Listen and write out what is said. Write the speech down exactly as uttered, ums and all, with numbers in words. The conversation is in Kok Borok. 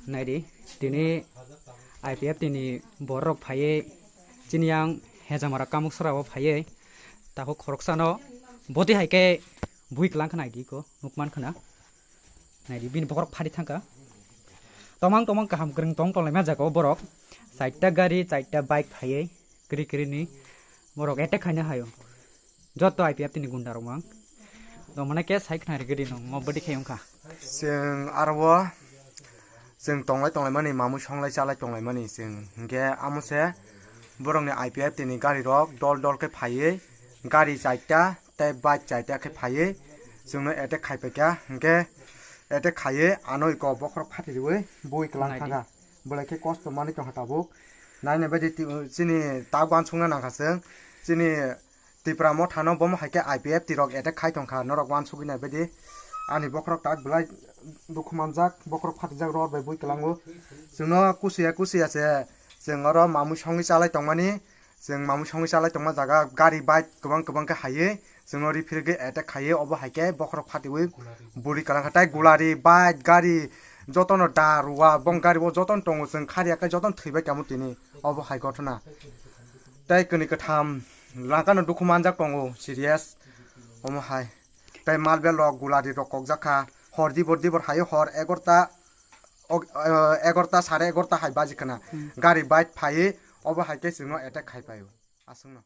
Naidi, tini I P F T ni borok phaiwi chini yang Hejamara Kamuksara o phaiwi takhuk khoroksano boti hai khe bui kwlang khna naidi ko nukman khna. Naidi bini bokhorok phari thangkha. Tomang tomang kaham kwrwng tong tonglaima jaga o borok. Chaita gari, chaita bike phaiwi kwrwi kwrwi ni borok attack khaina haio. Joto I P F T ni gunda rok mang. Tomane khe sai khna rigidi nong mo bodi khai wngkha. Chwng aro o chwng tonglai tonglaimani, mamui songlai chalai tonglaimani chwng. Hinkhe amo se borokni I P F T ni gari rok dol dol khe phaiwi gari chaita tei bike chaita khe phaiwi chwngno attack khai paikha. Hinkhe attack khaiwi ano iko bokhorok phatiriwi bui kwlang Naidi. Thangkha. Belai khe kosto manwi tongkha tabuk. Naina bagwi ti-, chini tak uansukna nangkha chwng. Chini Tipra mothano bomo hai khe I P F T rok attack khai tongkha, norok uansugwi nai baidi. Ani bokhorok tak belai dukhu manjak, bokhorok phatijak ror bai bui kwlango. Chwngno kusiya kusiya se chwng oro mamui songwi chalai tongmani, chwng mamui songwi chalai tongma jaga gari bike kwbang kwbang khe haiwi chwngno riphirigwi attack khaiwi obo hai khe bokhorok phatiwi buri kwlangkha. Tai gulari bike gari jotono da rua bong gari bo jotono tongo, chwng khariya khe jotono thwibai kamo tini obo hai ghotona. Tei kwnwi kwtham langkano dukhu manjak tongo, serious. Omo hai. Tei marbel rok gulari rok kokjak kha. Hor dibor dibor hai hor egarota, og-, eh, egarota, sare egarota hai baji khna. Hmm. Gari bike phaiwi obo hai khe chwngno attack khai paio. Aswkno.